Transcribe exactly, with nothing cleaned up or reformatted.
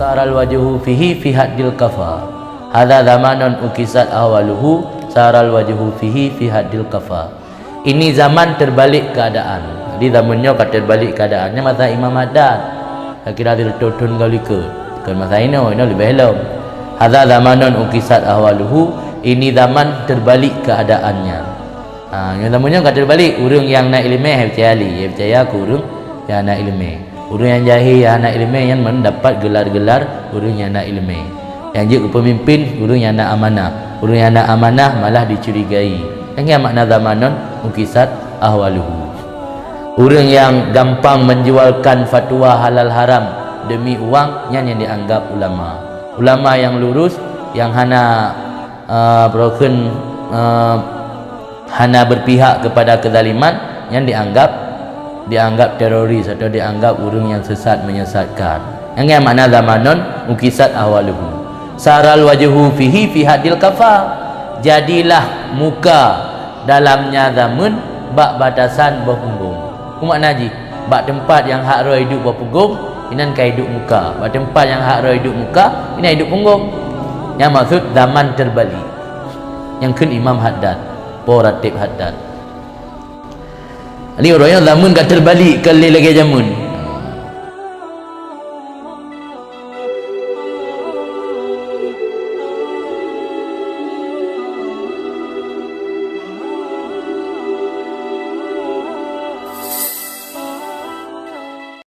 Saral wajhu fihi fi haddil kafa. Hadza zamanun ukisat ahwaluhu, saral wajhu fihi fi haddil kafa. Ini zaman terbalik keadaan. Jadi zaman nyoe ka terbalik keadaan. Nyan masa Imam Haddad. Kira-kira di reutôh thon goe likot. Bukan masa inoe, inoe leubeh lom. Hadza zamanun ukisat ahwaluhu, ini zaman terbalik keadaannya. Ha, nyoe zaman nyoe ka terbalik, ureuëng nyang na iéleumé hai percaya lé, hai percaya keu ureuëng nyang na iéleumé. Ureuëng nyang jahé nyang hana iéleumé nyan mendapat gelar-gelar ureuëng nyang na iéleumé. Nyang jeuet keu peumimpén ureuëng nyang na amanah, ureuëng nyang na amanah malah dicurigai. Nyang nyan makna zamanun ukisat ahwaluhu. Ureuëng nyang gampang menjualkan fatwa halal haram demi uang, nyan nyang dianggap ulama. Ulama nyang lurus, nyang hana, uh, broken, uh, hana berpihak kepada kezaliman, nyan dianggap dianggap teroris atau dianggap ureuëng nyang sesat menyesatkan. Nyang nyan makna zamanun ukisat ahwaluhu. Saral wajhu fihi fi haddil kafa. Jadilah muka dalamnya zaman bak batasan boh punggong. Peue makna jih? Bak teumpat nyang hak roh iduek boh punggong, inan ka iduek muka. Bak teumpat nyang hak roh iduek muka, inan iduek punggong. Nyang maksud zaman terbalik. Nyang kheun Imam Haddad, po Ratib Haddad. Jadi uroe nyoe zaman ka terbalik, ka lé lagée zaman.